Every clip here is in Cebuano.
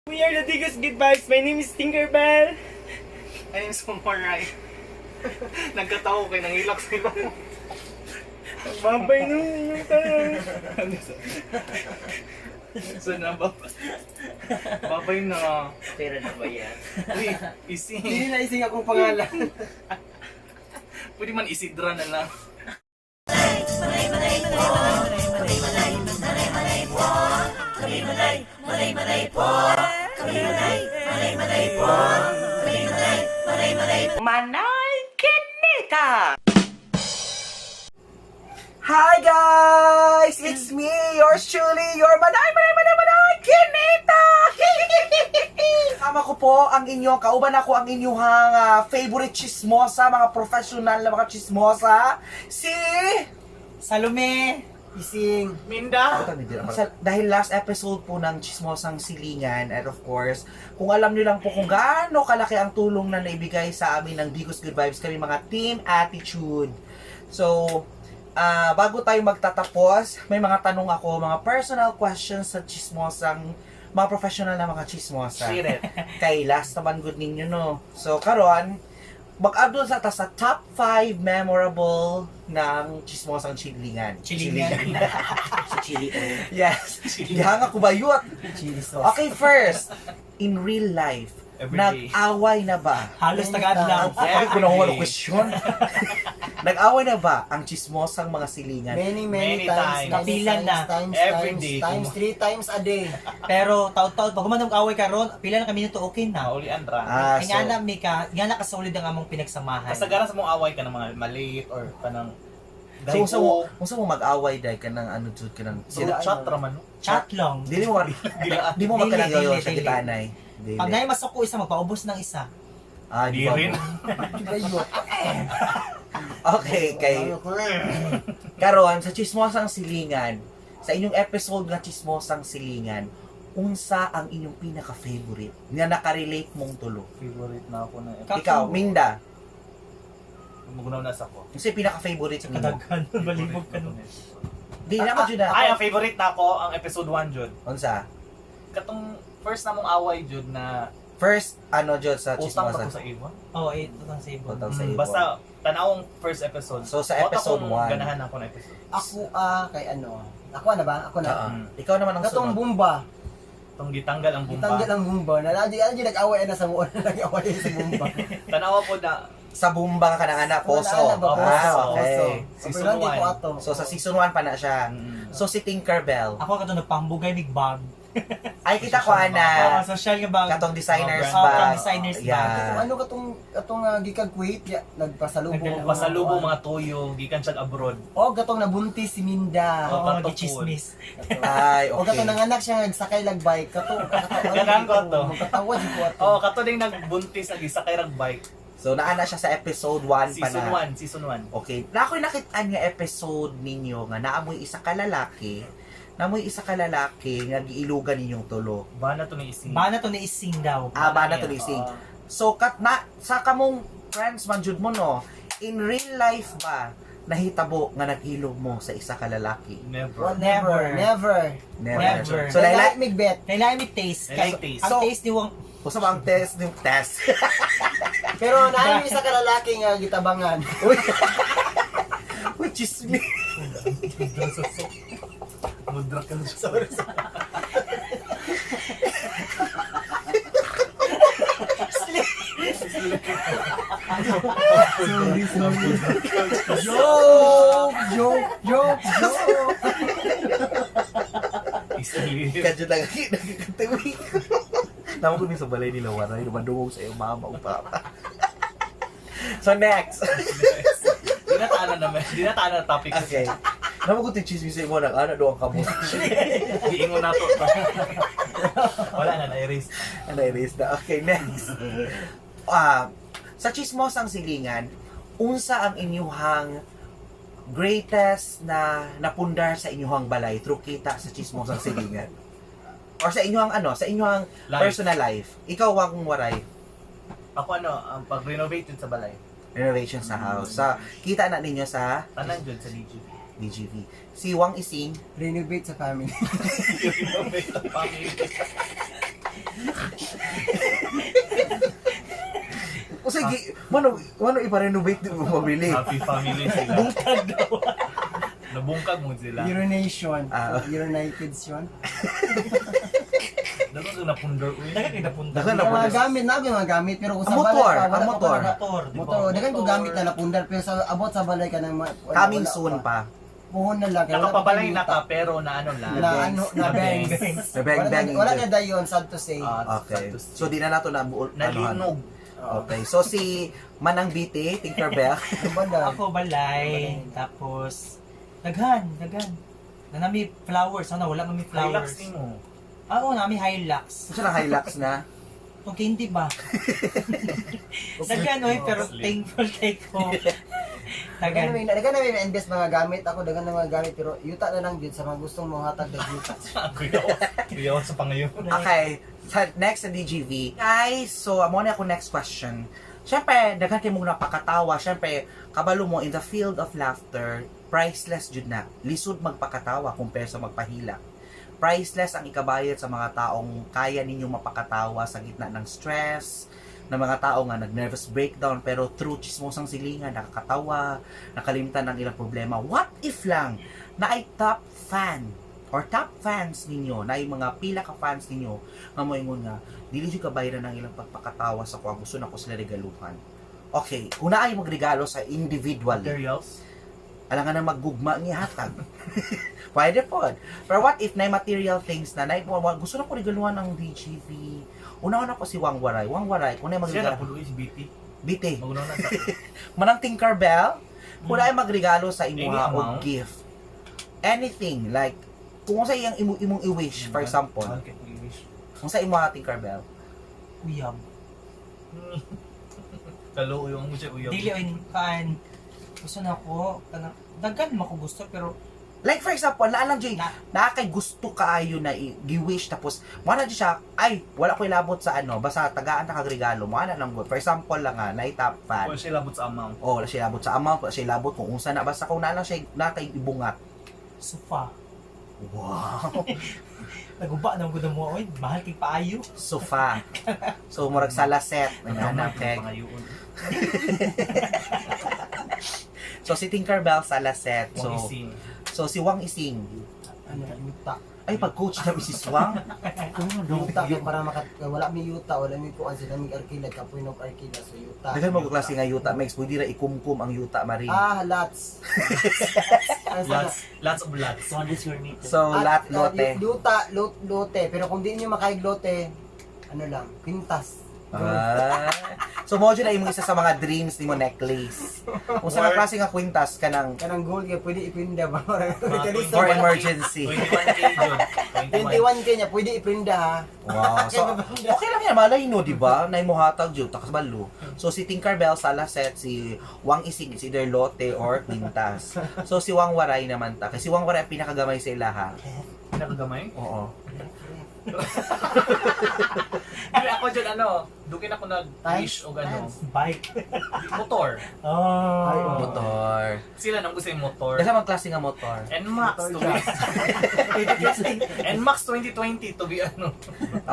We are the Digos Good Vibes. My name is Tinkerbell. My name is Mumoray. Nagkatawa kay nangilak sila. Babay nung inyong tayo. So na ba? Babay na. Pera na ba yan? Uy, ising. Hindi na ising akong pangalan. Pwede man isidra na lang. Manay Kinita! Hi guys! It's me, yours truly, your Manay, Manay, Manay, Manay, Kinita! Kasama ko po ang inyong, kauban ako ang inyong favorite chismosa, mga professional na mga chismosa, si... Salome! Ising. Minda! Dahil last episode po ng Chismosang Silingan, and of course, kung alam niyo lang po kung gaano kalaki ang tulong na naibigay sa amin ng Digos Good Vibes, kami mga Team Attitude. So, bago tayo magtatapos, may mga tanong ako, mga personal questions sa Chismosang, mga professional na mga chismosa. Share it. Kay last naman good ninyo, no? So, karon mag-abdol sa ta sa top 5 memorable ng Chismosang Chilingan. Chilingan. Sa chili oil. Yes. Gihanga ko ba yun? Chili sauce. Okay, first, in real life, Every day. nag-away na ba? Halos tagadlaw. Ay, kung nakuha ng question. Nag-away na ba ang chismosang mga silingan? Many, many, Many times. times. Many Kapilan times, na. Times, Every times, day. times, three times a day. Pero taon-taon, pag humanong away karon, pila na kami nito okay na. Naulian ra. Ah, Ay so, nga na, Mika, nga na kasolid ang among pinagsamahan. Kasagaran sa mong away ka ng mga malate or kanang so kung sa mo mag-away dahil ka ng ano, jud ka ng Sila chat ra man. No? Chat lang. Dili mo di mo Dili, magkanang dili, sa dili. kitanay. Dili. Pag naay masuko isa, magpaubos ng isa. Ah, di Di ba rin. mo? Okay, kay karon sa Chismosang Silingan, sa inyong episode nga Chismosang Silingan, unsa ang inyong pinaka-favorite nga nakarelate mong tulo? Favorite na ako na. Ikaw, Minda, Magunaw na sa ko. unsa yung pinaka-favorite nimo? Kadaghan, balibog ka nun. Di na mo jud na. Ay, ang favorite na ako, ang episode 1 jud. Unsa? Katong first na mong away jud na First ano jud sa utang ba Chismosa? to sa ibon? Oo, eh, ito ang save. Utang sa ibon. Basta tanawong first episode. So, sa Wa ta episode kong 1. Ganahan ako na episode. Ako, kay ano. Ako na ba? Ako na. Oo. Ikaw naman ang Katong sunod. bumba. Itong gitanggal ang bumba. Gitanggal ang bumba. Na lagi lagi nag-away na sa muon. Nag-away sa bumba. Tanawa po na Sa bumba ka ng anak, poso. Wala na ba? Ah, Poso. okay. Season Pero hindi ko one. ato. So sa season 1 pa na siya. So si Tinkerbell. Ako katong nagpambugay mig bag. Ay kita ko ana. Oo, social nga bag. Katong designers Mga Oo, ba? katong designers bag. Yeah. Ano katong katong gikag Kuwait ya, nagpasalubong. Pasalubong mga toyo gikan siya abroad. O katong nabuntis si Minda. Oo, Oh, katong gichismis. Ay, O okay. katong nanganak siya nagsakay lag bike katong katong Ganahan ko ato. Magkatawa jud ko ato. Oh, kato ding nagbuntis ang isa kay rag bike. So naana siya sa episode 1 pa Season na. 1, season 1. Okay. Na ako'y nakitaan nga episode ninyo nga naamoy isa ka lalaki, naamoy isa ka lalaki nga giilugan ninyong tulo. Ba na to ni ising. Bana to ni Ising daw. Ah, ba na to ni Ising. So kat na sa kamong friends man jud mo no, in real life ba nahitabo nga nag-ilog mo sa isa ka lalaki? Never. Well, never, never. Never. Never. So laila Laila migbet. Kailangan may taste. Kailangan taste. Ang So- taste ni Wang usa ba ang test yung test? Pero naay isa ka lalaki nga gitabangan. Uy. Which is me. Mudra ka na siya. Sorry. Joke, joke, joke, joke. Ising. Kadyo lang nagkakatiwi. Tama ko sa balay nila waray dumadungog sa iyong mama o papa. So next. Di na taana naman. Di na taana topic. Okay. Namo ko chismis sa imo nag ana do ang kamot. Giingon na to. Wala na na-erase. Ano erase na. Okay, next. Ah, sa chismosang silingan, unsa ang inyuhang greatest na napundar sa inyuhang balay through kita sa chismosang silingan? Or sa inyuhang ano, sa inyuhang Life. personal life. Ikaw wang waray Ako ano, ang pag-renovate yun sa balay. renovation sa house. Sa kita na ninyo sa Tanan yun sa DGV. DGV. Si Wang Ising, Renovate sa family. Renovate ang family. O sige, mano, mano ipa-renovate di mo mabili. Happy family sila. Bungkag daw. Nabungkag mo sila. Urination. Ah. Urinated yun. Dapat ko napundar uy. Dagan kay napunta. Dagan Yung mga gamit na yung mga gamit pero kung sa Ang motor, balay pa, wala ang pa motor. pa na- Motor, di ba? Motor, dagan ko gamit na napundar pero sa abot sa balay ka nang wala, Coming wala soon pa. Puhon na lang kay wala pa Nakapabalay kay na yuta. ka pero na ano lang. Na ano, na bangs. Na bang Wala bang. na, wala na dayon, sad to say. Ah, Okay. sad to say. So di na nato na buo. Nalinog. Okay. So si Manang BT, Tinkerbell. Ang balay. Ako balay, tapos daghan, daghan. Na nami flowers, ano, wala mami Hilux flowers. ni mo. Ah, oo, nami Hilux. Gusto na Hilux na. Kung hindi ba? Daghan oy, pero thankful kay ko. Dagan Daghan. na dagan na may invest mga gamit ako, dagan na mga gamit pero yuta na lang jud sa mga gustong mohatag dag yuta. Kuyaw. Kuyaw sa pangayon. Okay. Sa next sa DGV. Guys, so amo na ako next question. Siyempre, daghan kay mong napakatawa. Siyempre, kabalo mo in the field of laughter, priceless jud na. Lisod magpakatawa compare sa magpahila. Priceless ang ikabayad sa mga taong kaya ninyong mapakatawa sa gitna ng stress, ng mga tao nga nag-nervous breakdown pero through chismosang silingan, nakakatawa, nakalimtan ng ilang problema. What if lang na ay top fan or top fans ninyo, na ay mga pila ka fans ninyo nga moingon nga dili jud kabayaran ang ilang pagpakatawa sa kuha, gusto na ko sila regaluhan. Okay, kung naay magregalo sa individual, Materials. alangan na maggugma ni hatag. Pwede po. Pero what if na material things na, na gusto na ko regaluhan ng DGV. Una-una ko si Wang Waray. Wang Waray, kung na Siya magregalo. na puloy si BT. Bite. Magunaw na sa Manang Tinkerbell, kung naay magregalo sa Any imuha og amount? gift. Anything, like, kung sa iyang imong i-wish, for example, Okay, i-wish. kung sa imuha Tinkerbell, Uyab. Kalo yung mo siya uyab. Dili oy kaan. Gusto na ko kanang daghan man ko gusto pero Like for example, naa lang jud Na- naa kay gusto kaayo na gi-wish tapos mo na jud siya ay wala ko ilabot sa ano basta tagaan ta kag regalo mo na lang gud. For example lang nga na top fan. Wala siya labot sa amount. Oh, wala siya ilabot sa amount, wala siya ilabot kung unsa na basta kung naa lang siya naa kay ibungat. sofa. Wow. Naguba na gud mo oy, mahal kay paayo. Sofa. So murag sala set Nagkamay na peg. pangayoon. So si Tinkerbell sala set. Wang So ising. so si Wang Ising. Ano, yuta. Ay pag coach na si Wang. Yuta kay para maka wala mi yuta, wala mi kuan sila mi arkila kapoy nog arkila so yuta. Daghan mo klase nga yuta mix pwede ra ikumkum ang yuta mari. Ah, lots. Ang sana. Lots, lots of lots. 200 square meter. So At, lot lote. Yuta, lote. Pero kung di niyo makaig lote, ano lang, quintas. Ah. So mo na imong isa sa mga dreams nimo necklace. Kung sa klase nga kwintas kanang Kanang gold kay pwede iprinda ba? Mga for emergency. 21K jud. 21. 21K niya, pwede iprinda ha. Wow. So okay lang yan malay no, di ba? Nay mo hatag jud takas balo. So si Tinkerbell sala set si Wang Ising is either lote or kwintas. So si Wang Waray naman ta. Kasi si Wang Waray ang pinakagamay sa ilaha. Pinakagamay? Oo. Dili ako jud ano, dukin ako nag-wish og ano, Bike. motor. Oh. Motor. Sila nang gusto yung motor. Daghan man klase nga motor. NMAX to be NMAX 2020 to be ano,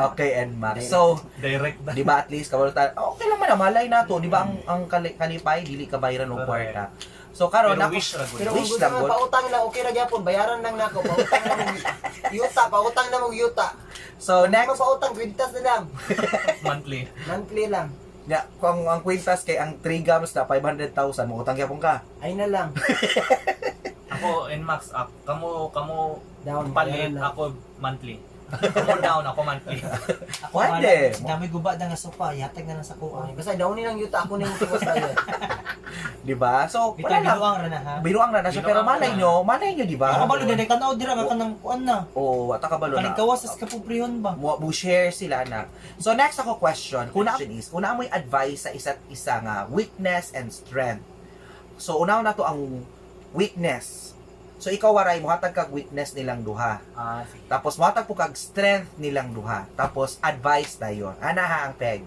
Okay, and Max. So, direct na. di ba at least kabalo ta okay lang man ah, malay na to, di ba ang kalipay dili ka bayaran og kwarta. So karon Pero ako wish ra gud. Pero kung Wish gusto lang, mo, good. pautang lang, okay ra gyapon, bayaran lang nako, pautang lang mong yuta, pautang na mong yuta. So Next. next Pautang, kwintas na lang. Monthly. Monthly lang. Ya, kung ang kwintas kay ang 3 grams na 500,000, mo utang gyapon ka. Ay na lang. Ako NMAX up. Kamo kamo Down. palit bayaran lang. ako monthly. Kamo down ako monthly. Ako Pwede. wala. Dami guba na nga sofa, ihatag na lang sa kuha. Okay, basta down ni lang yuta ako ning tiwas bayad. Di ba? So, wala Bitaw lang. binuang ra na ha. Biruang na na siya, pero Biruang malay na. nyo, malay nyo, di ba? Ako kabalo dili tanaw dira ka kanang kuan na. Oo, wata kabalo na. Kaning kawas sa kapobrehon ba? Mo share sila na. So next ako question, kung na is, kung na mo'y advice sa isa't isa nga weakness and strength. So una na to ang weakness. So ikaw waray mo hatag kag weakness nilang duha. Ah, sige. Tapos mohatag po kag strength nilang duha. Tapos advice dayon. Ana ha ang peg.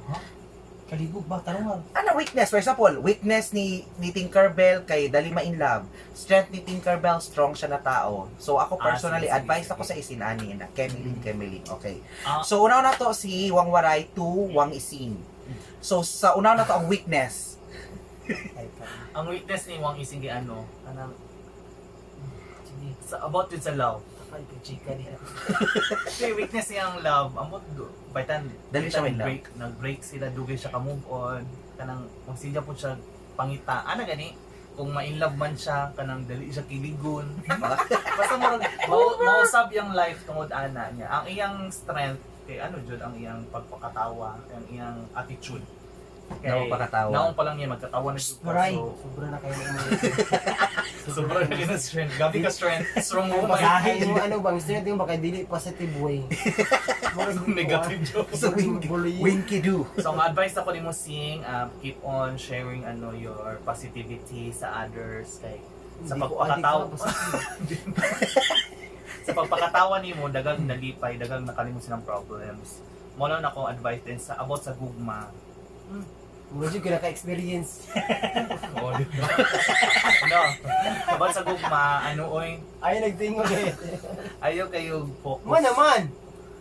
Kalibog ba? Tarong nga. Ano weakness? For example, weakness ni Tinkerbell kay dali ma in love. Strength ni Tinkerbell, strong siya na tao. So ako Ah, personally, sige, sige, advice sige. ako sa isin ani na Kemilin, Kemilin. Okay. Ah. So una na to si Wang Waray to Wang Isin. So sa una na to ang weakness. Ay, parang, Ang weakness ni Wang Ising kay ano, kanang Sige. sa about yun sa love. takal ko chika niya. Kasi weakness niya ang love. Amot do baitan Dali siya may love. break, nag-break sila dugay siya ka move on. Kanang magsilya po siya pangita. Ana gani kung ma-in love man siya kanang dali siya kiligon. Basta murag mausab yung life tungod ana niya. Ang iyang strength kay ano jud ang iyang pagpakatawa, ang iyang attitude. Kay Naong pagkatawa. Naong pa lang niya magkatawa na jud ka. Waray. So, Sobra na kayo ng sobra na yun ang strength. Gabi ka strength. Strong woman. Ay, yung ano bang strength yung baka dili positive way. Murag Negative joke. So Bullying. Winky do. So ang advice ako nimo Sing, keep on sharing ano your positivity sa others kay sa Hindi ko pagpakatawa adik sa positive. sa pagpakatawa nimo dagang nalipay, dagang nakalimot silang problems. Mo lang ako advice din sa about sa gugma. Murag jud ka naka-experience. Oh, di ba? No. About sa gugma, ano oy, Ay nagtingo eh. ayaw kayo focus. Man naman.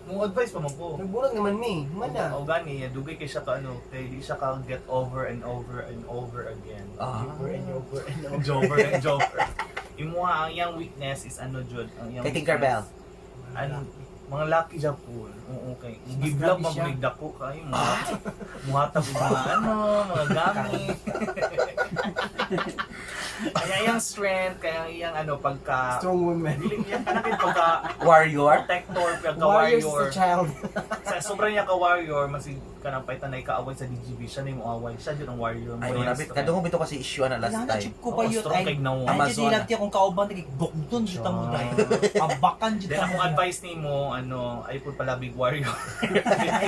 Mo advice pa man ko. Nagbulag naman mi. Man na. O gani, dugay kay siya ka ano, kay di siya ka get over and over and over again. Ah. Over and over and over. Jover and Jover. Imuha ang iyang weakness is ano jud, ang iyang Kay Tinkerbell. weakness, ano, mga lucky siya po. Oo, okay. Mas Give grabe love man siya. mo dako kayo mo. Muhatag og mga ano, mga gamit. Kaya iyang strength, kaya iyang ano pagka Strong woman. dili niya kanang pagka Warrior. protector, pagka Warriors warrior. is a child. Sa sobra niya ka warrior, masig kanang paitan na ikaaway sa DGB, siya na yung away, siya jud ang warrior mo. Ay, Iyang nabit. strength. Kadungog bitaw kasi issue na last Wala na time. chip ko ba Oo, yun? strong Ay, kay Gnaw. ay, Amazon. dyan nilagti akong kauban, nagibukdon jud ta mo dahil. Abakan jud Then ta mo. akong advice nimo ano, ay pud pala big warrior.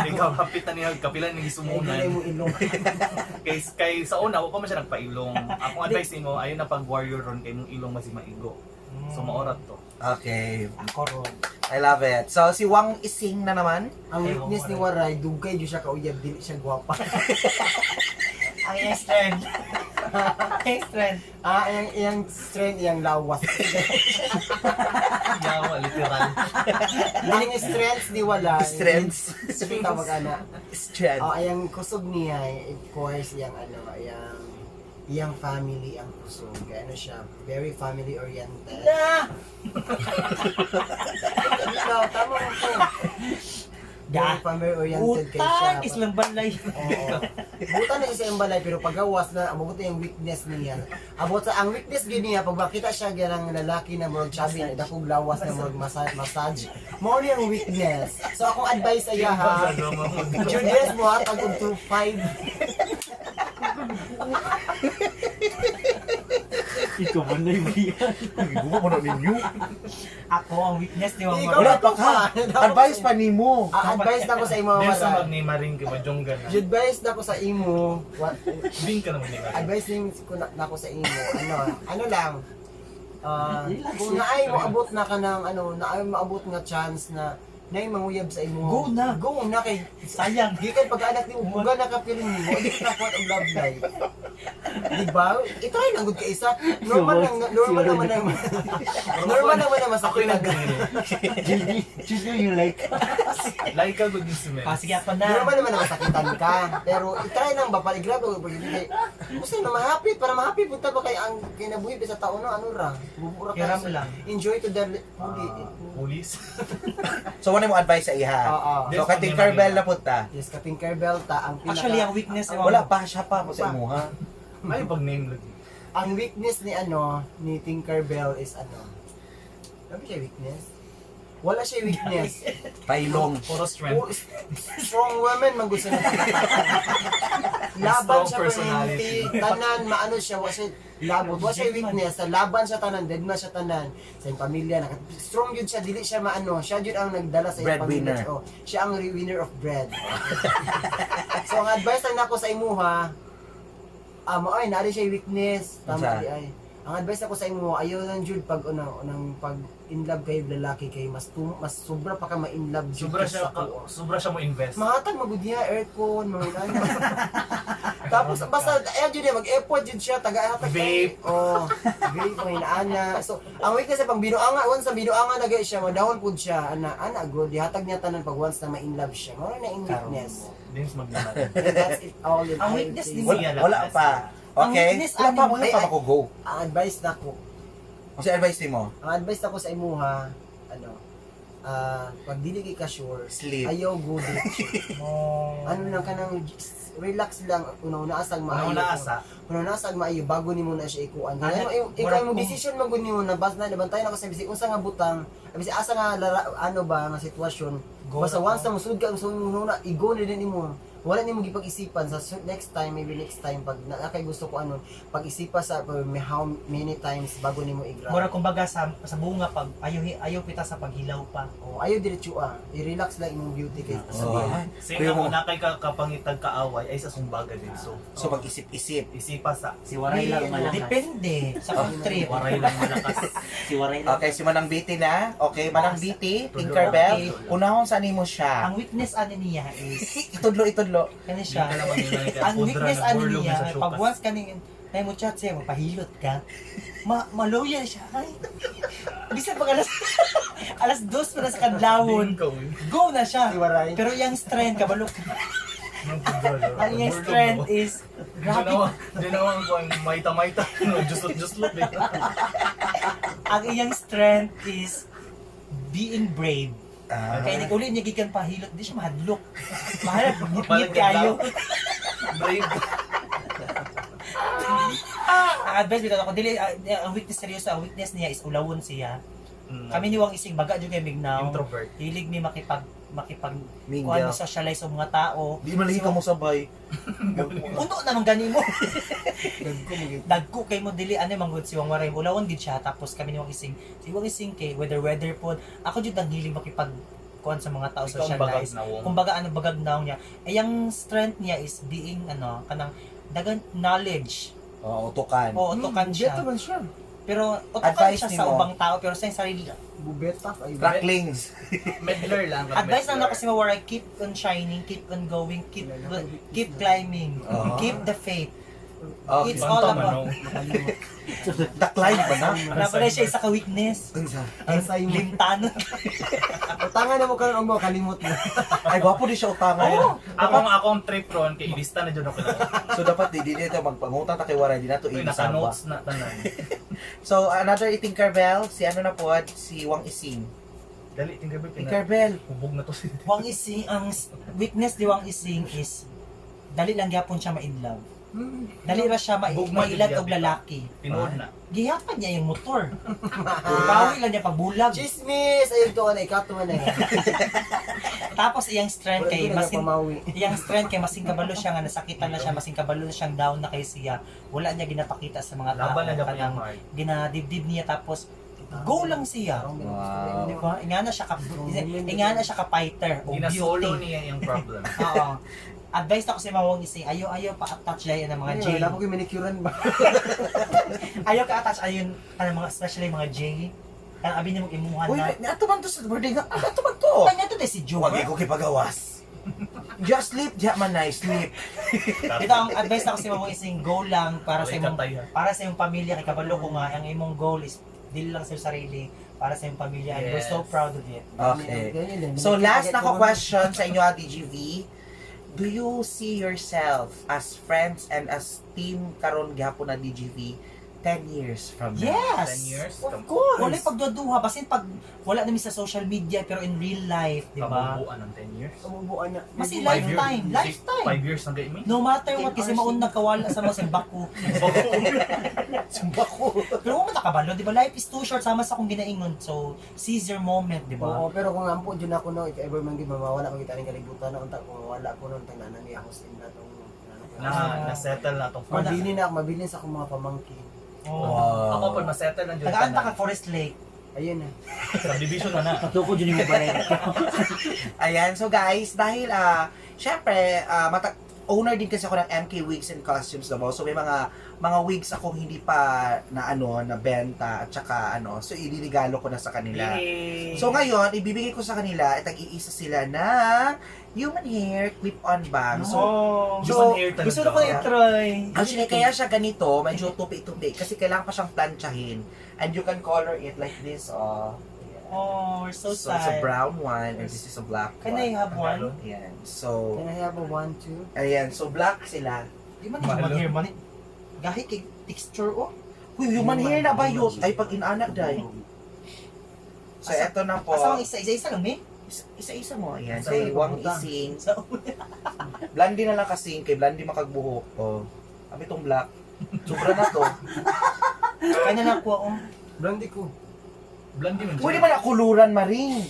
Ikaw hapit na niya kapila ni Ay, dili sumunan. mo ilong. Kay kay sa una wa pa man siya nagpailong. Akong advice nimo ayo na pag warrior ron kay mong ilong mas maigo. So maorat to. Okay. Ako ron. I love it. So si Wang Ising na naman. Ang weakness ni Waray, dugay jud siya kauyab, dili siya gwapa. Ang iyang strength. Ang iyang strength. Ah, iyang iyang strength, iyang lawas. Yawa literal. Iyang strength ni Walay. Strengths. Strength tawag ana. Strength. Oh, iyang kusog niya, of course, iyang ano, iyang iyang family ang kusog. Kaya ano siya, very family oriented. Na! Ikaw, tama mo po. Very family oriented kay siya. Utang islang balay. Oo. Buta na siya sa iyang balay pero pagawas na abot na yung weakness niya. Abot sa ang weakness gyud niya pag makita siya ganang lalaki na murag chubby na dakog lawas na murag massage, massage. Mao ni ang weakness. So akong advice ay ha. Julius mo hatag og 25. Ikaw man na yung Gusto mo na ninyo. Ako ang weakness ni Wang Ikaw Wala Waray. pa ka. Advice pa nimo. Ah, advice na ko sa imo Then sa Waray. magnima rin kay Majongga na. Advice na ko sa imo. What, Bing ka naman magnima. advice din ko na, na ko sa imo. Ano, ano lang. Ah, kung naay moabot na ka ng ano, naay moabot nga chance na naay manguyab sa imo. Go na. Go na kay Sayang. gikan pag-anak nimo, buga na ka feeling nimo, di ka nakuha og love life. Di ba? Itry lang gud ka isa. Normal lang, normal naman na. Normal naman na Ako masakit yung na. nag Choose you like. Like ka good news man. Ah, sige ako na. Normal naman na masakitan ka. Pero itry lang ba para i-grab ang opportunity. Gusto na mahapit para mahapit punta ba kay ang kinabuhi pa sa tao no ano ra. Bubura ka. Hiram lang. Enjoy to the puli. Police. So ano mo advice sa iha? Oo. So kay Tinkerbell na punta. Yes, ka Tinkerbell ta ang pinaka Actually, ang weakness ni Wang Wala pa siya pa mo sa imuha. Ay pag name lagi. ang weakness ni ano ni Tinkerbell is ano. Ano siya weakness? Wala siya weakness. Pailong. Puro strength. Oh, strong woman man gusto na. Laban Strong siya personality. permanente, tanan maano siya, wa siya labot, wa siya weakness, sa laban siya tanan, dead man siya tanan. Sa iyang pamilya naka, strong yun siya, dili siya maano, siya yun ang nagdala sa iyang pamilya. Breadwinner. Oh, siya ang winner of bread. So ang advice lang nako sa imuha, ah, mo ay naa siya weakness, tama Unsa? di ay. Ang advice ako sa imo, ayaw lang jud pag unang unang pag in love kayo lalaki kay mas tum, mas sobra pa ka ma-in love jud Sobra ka siya sa kuo. sobra siya mo invest. Mahatag magud niya aircon, mga ano. Tapos basta ayan jud niya mag-effort jud siya taga hatag Vape. Oh, vape mga inaana. So, ang weakness sa pang binuanga, once sa binuanga na gay siya, madahon pud siya ana ana good dihatag niya tanan pag once na ma-in love siya. Mao na yung weakness. Dins magnaman. And that's it all in Ang all weakness things. din Wala, Niya, wala last. pa. Ang Okay? weakness, Wala pa, ano, wala ay, pa ay. ako go. Ang advice nako, Kasi advice mo, ang advice nako sa imuha, ano, pag dili kay ka sure, sleep. ayaw go date. Oh. Ano lang kanang relax lang una-una asag maayo. Una asa. Una-una asag maayo bago nimo na siya ikuan. Ano, Kaya ikaw murag mo decision man gud nimo na basta na bantayan ako sa bisig unsa nga butang, bisig asa nga lara, ano ba nga sitwasyon. Go Basta na once na musud ka musud mo na i-go na din nimo. Wala nimo gipag-isipan sa next time, maybe next time pag na kay gusto ko ano, pag-isipan sa pag, how many times bago nimo i-grab. Mura kumbaga sa bunga pag ayaw ayaw pita sa paghilaw pa. Oh, ayaw diretso ah. I-relax lang imong beauty kay Oh. sabihin. Same Kuya ako mo. na kay kapangitag kaaway ay sa sumbaga din. So, So mag-isip-isip. isipa sa Si Waray lang malakas. Depende sa trip. waray lang malakas. Si Waray lang. Okay, si Manang Biti na. Okay, Manang Biti, Tinkerbell. Unahon sa nimo siya. Ang weakness ani niya is Itudlo, itudlo. kani siya. Di ka naman yun, like, Ang pudra weakness na ani burlog niya na sa pag sopas. once kaning nay mo chat siya mapahilot ka. Ma maloyal siya. Ay. Bisan pag alas 2:00 pa na sa kadlawon. Go na siya. Si Waray. Pero yung strength kabalo ka. Ang iyang strength is grabe. Ginawa ko ang maita-maita. No, just look. Eh. Ang iyang strength is being brave. Ah. Kaya uli niya gikan pahilot, di siya mahadlok. Mahal, ngit kayo. Brave. Ang advice bitaw ako dili ang weakness seryoso, ang weakness niya is ulawon siya. Kami ni Wang Ising baga jud kay Mignaw. Introvert. Hilig mi makipag makipag Mingle. kuan mo socialize sa mga tao. Di man lagi ka mo sabay. Puno naman gani mo. Dagko mo gyud. Dagko kay mo dili ano manggod si Wang Waray. Ulawon gid siya tapos kami ni Wang Ising. Si Wang Ising kay weather weather pod. Ako jud ang hilig makipag kuan sa mga tao, Ikaw ang bagag socialize. na wong. Kumbaga ano bagag naw niya. Ay ang strength niya is being ano kanang dagan knowledge. Oo, utukan. O utukan siya. Beto man siya. Pero utukan Advice siya sa nimo. ubang tao pero sa iyang sarili. Bubeta ay Cracklings. Meddler lang. Advice lang ako si Mawaray, keep on shining, keep on going, keep keep climbing, Oo. keep the faith. Okay. It's all about The climb ba na? Napala siya isa ka weakness. Unsa? Ang sa imo. Limtano. Utangan na mo karon og mo kalimot na. Ay, gwapo di siya utangan. Ako ang trip ron kay ilista na dyan ako na. So dapat di dito magpangutang ta kay Waray di na to Uy, iisaba. naka-notes na tanan. So another Tinkerbell, si ano na po, si Wang Ising. Dali, Tinkerbell. Tinkerbell. Hubog na to si Wang Ising, ang weakness ni Wang Ising is dali lang gyapon siya ma-in love. Dali ra siya Bugma mailat jud og lalaki. Tinuod na. Gihapan niya yung motor. Bawi lang niya pagbulag. Chismis! Ayun to ka na, ikato man na. Tapos iyang strength Wala kay ko masin nagpamawi. iyang strength kay masing kabalo siya nga nasakitan na siya, masing kabalo na siyang down na kay siya. Wala niya ginapakita sa mga tao. Laban na dapat Kanang yung heart. ginadibdib niya tapos go lang siya. Wow. Di ba? Ingana siya ka fighter o Ginasolo beauty. niya yung problem. Oo. Advice ako si Mawang Ising, ayo ayo pa-attach dahil ng mga J. Wala po kayo manicurean ba? Ayaw ka-attach ayun kanang mga especially mga J. Kanang abi nimo imuhan Uy, na. nato man to sa birthday nga. Ah, Nato man to. Ay nga to si Joe. Wag ko kipagawas. Just sleep, diya man na sleep. Dito ang advice ako si Mawang Ising, go lang para sa Walay imong katay, ha? para sa imong pamilya kay kabalo ko nga ang imong goal is dili lang sa sarili para sa imong pamilya and we're so Yes. proud of it. Okay. So last na ko question sa inyo, Ate GV. Do you see yourself as friends and as team karon gihapon na DGV 10 years from now? Yes. 10 years? Of course! Wala pagduduha basin pag wala namin sa social media pero in real life, di ba? Kabubuan ng 10 years? Kabubuan na. Mas Five lifetime, years. lifetime. 5 years na gay mi. No matter what, kasi maun nagkawala sa mga simbako. Sumba ko. Pero kung nakabalo, di ba? Life is too short, sama sa akong ginaingon. So, seize your moment, di ba? Oo, pero kung ampo dyan ako no, if ever man gid mawala ko kita ning kalibutan na unta kung mawala ko nun tanan niya ako sa inla tong Na na-settle na tong first. Mabilin na ako, mabilin sa akong mga pamangkin. Oo. Wow. Ako pag ma-settle na dyan. Tagaan ta ka Forest Lake. Ayun na. Subdivision na na. Patuko dyan yung balay. Ayan, so guys, dahil syempre, owner din kasi ako ng MK Wigs and Costumes Davao. So may mga wigs akong hindi pa na ano, na benta at saka ano, so iririgalo ko na sa kanila. Yay. So ngayon, ibibigay ko sa kanila, tag-iisa sila ng human hair clip-on bang. So, oh. Human hair talaga. Gusto na ko i-try. Actually, kaya siya ganito, medyo tupi-tupi, kasi kailangan pa siyang plantsahin. And you can color it like this, oh. Ayan. Oh, we're so So, it's a sad. brown one, and this is a black Can I one. have one? Ayan. So, Can I have a one, two? ayan. So, black sila. Di man human hair man eh. Gahi kay texture oh. Uy, human hair na ba yun? Ay, pag inaanak, day. So, eto na po. Asa ang isa isa lang eh. Isa-isa mo. Ayan. Isa Say, lang wang pabutang. ising. Sa Blondie na lang kasing, kay Blondie makagbuhok. Oh. Abi itong black. Sobra na to. Kanya na ko oh. Blondie ko. Blondie man siya. Pwede man akuluran maring.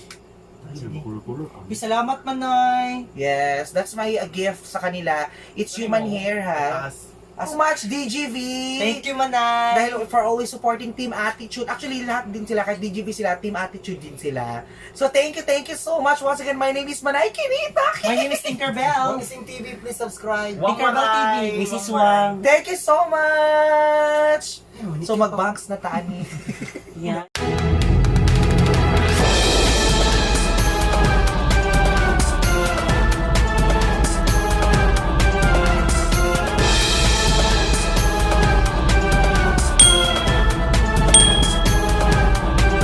Uy, salamat manay. Yes, that's my gift sa kanila. It's human hair, ha? Taas. As much, DGV! Thank you, manay. Dahil for always supporting Team Attitude. Actually, lahat din sila. Kahit DGV sila, Team Attitude din sila. So, thank you so much. Once again, my name is Manay Kinita. My name is Tinkerbell. Wang TV, please subscribe. Wang Tinkerbell Maray. TV. Mrs. Wang. Thank you so much! So, mag-banks na tani. Yeah.